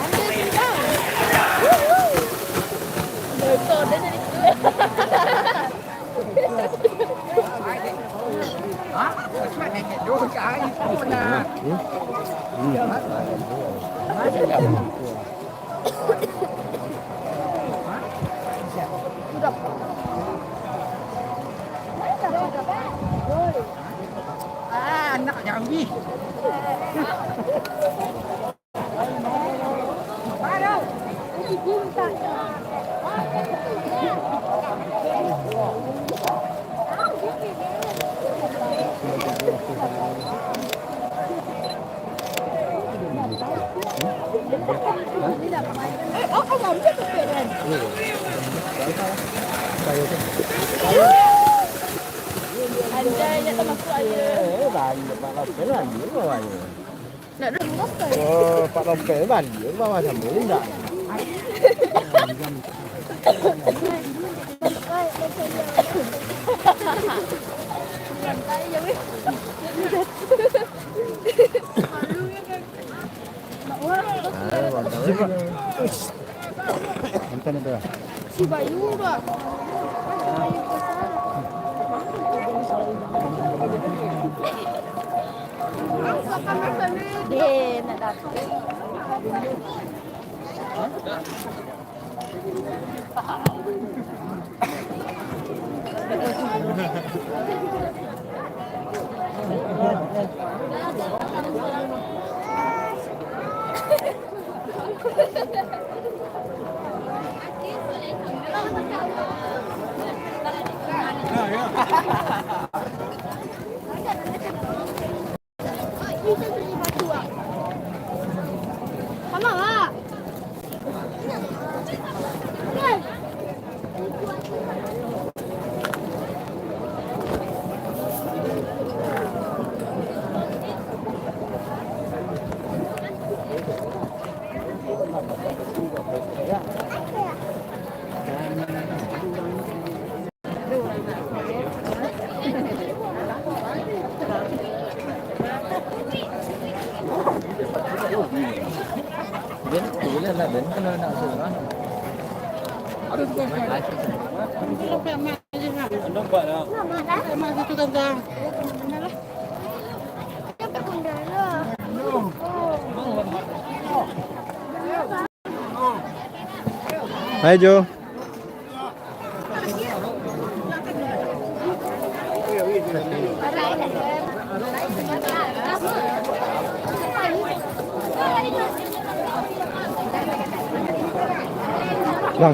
Ambil sini bang. Wuhu. Betul, dia jadi Ah, anak jambi. Anjay, nyo tamasuk aja. Eh, banyak banget. Nak dulu makan. Oh, Pak Lopez balik, bawa sama indak? Bukan itu. Si Bayu dah. Deh, nak dapat. Hai, Jo. Bang.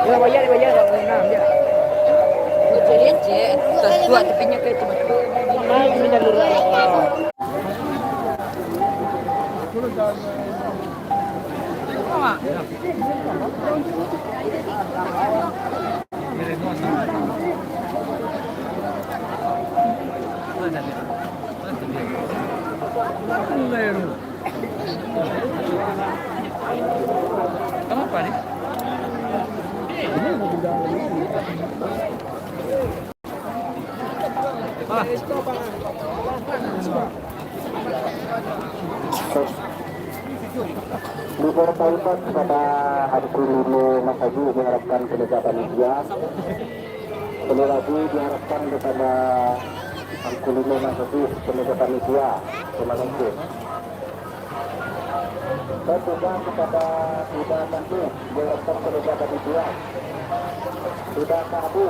Dia bayar, dia bayar kalau enam dia. Cek, cek, tuan, tuan, tapi nyo kayak cuma. Diberitahukan kepada Angku Limo Masagi diharapkan keluarga panitia. Sekali lagi diharapkan kepada Angku Limo Masagi keluarga panitia. Terima kasih. Dan juga kepada Ida Tandu, diharapkan keluarga panitia. Ida Tandu.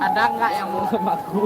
Ada nggak yang mau sama aku?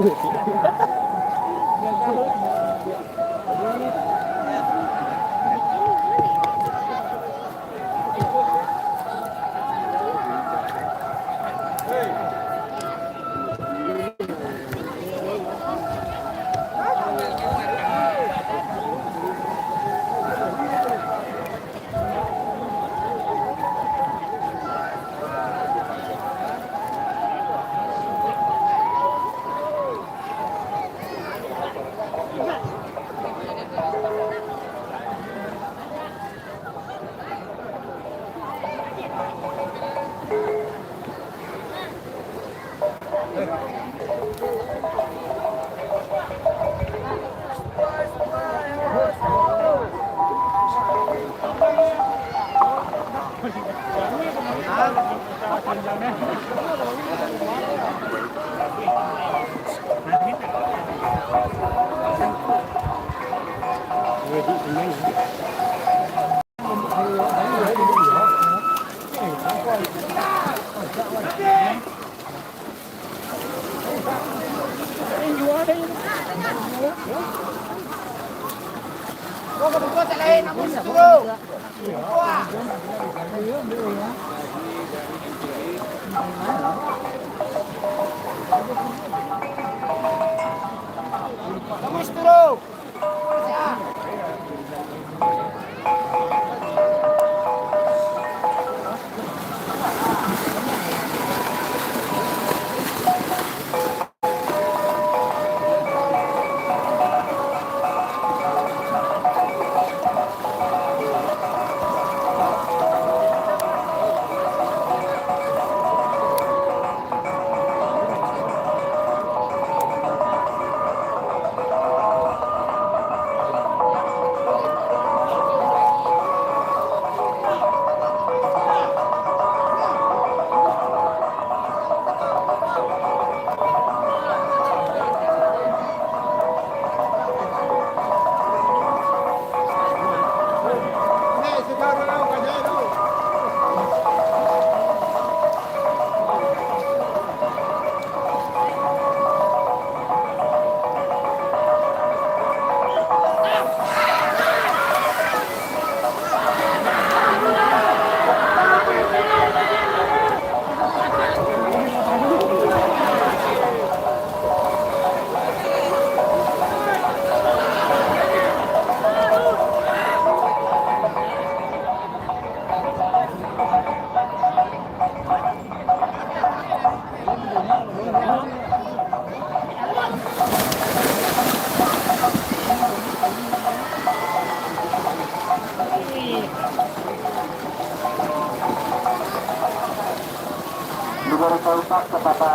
Diberitahukan kepada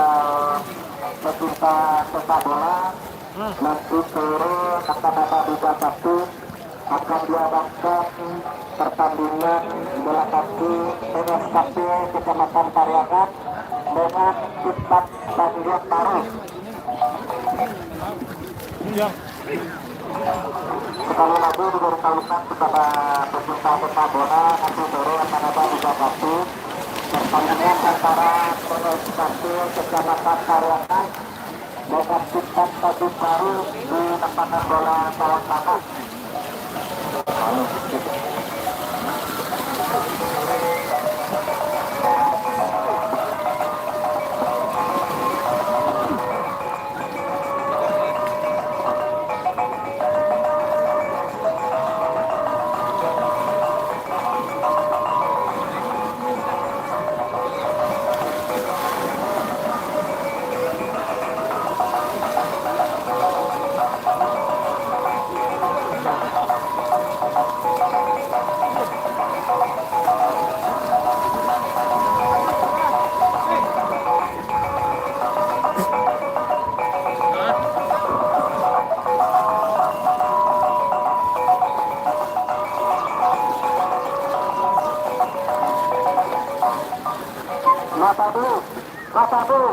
pecinta sepak bola, nanti sore akan ada Liga satu, akan diadakan pertandingan bola kaki N S K P Kecamatan Pariaman dengan Kitab Tanjung Baru. Sekali lagi diberitahukan kepada pecinta sepak bola, nanti sore akan ada di Jakarta pertandingan antara P S K P Kecamatan Pariaman dengan Bintang Tanjung Baru di lapangan bola Tawang Tanah. Mata dulu, mata dulu.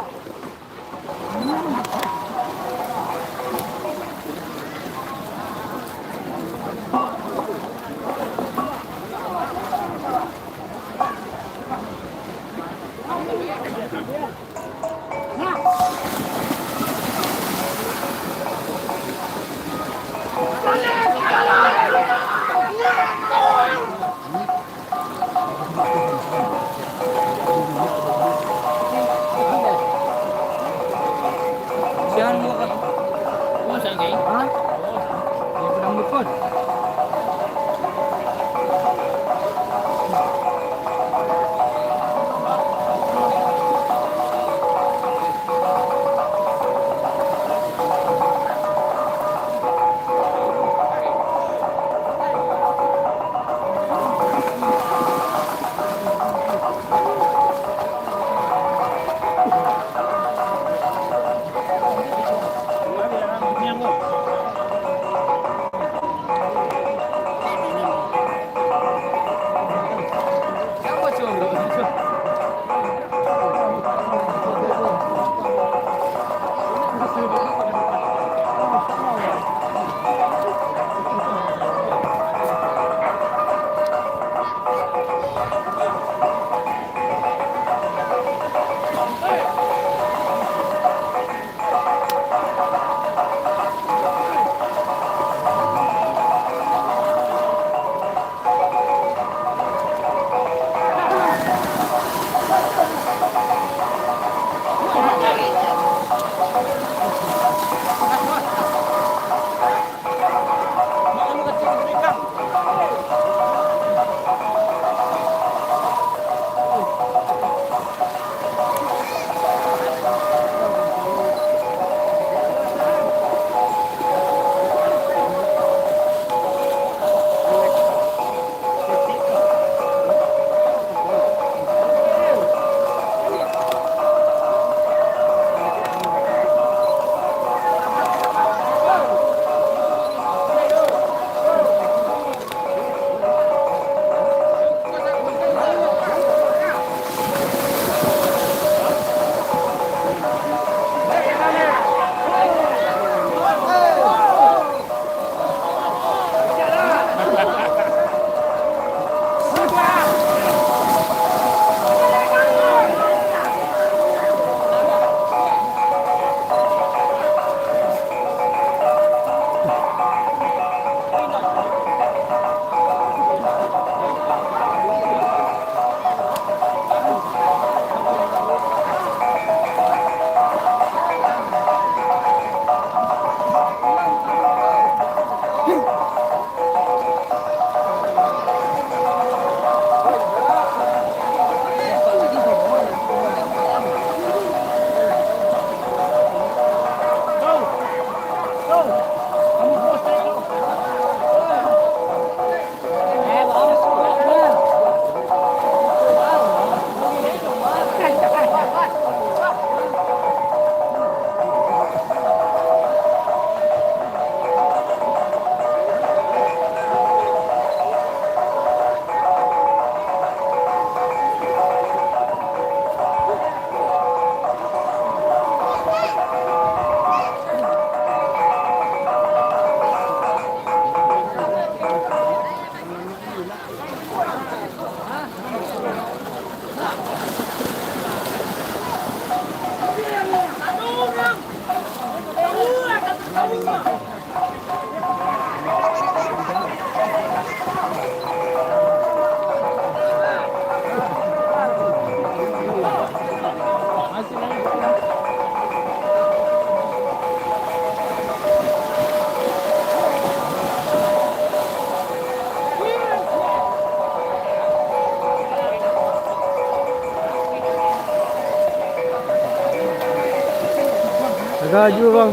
Agak laju, bang.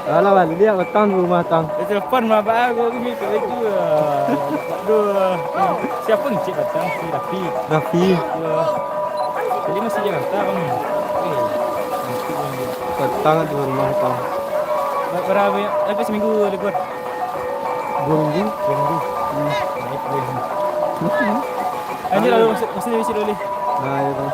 Alah, baliak patang di rumah tang. Dia telepon mah, Abah, aku ni kat laju. Aduh. Siapa ngecek patang? Si Rafi. Rafi. Ya. Jadi masih Jakarta, bang. Eh, nanti, bang. Patang di rumah tang. Ba-, bara, sampai seminggu libur? Dua minggu. Dua minggu. Hmm. Baik, baik. Hmm. Anjir, lalu masuk, masuk ni, masuk dulu. Nah, ya, bang.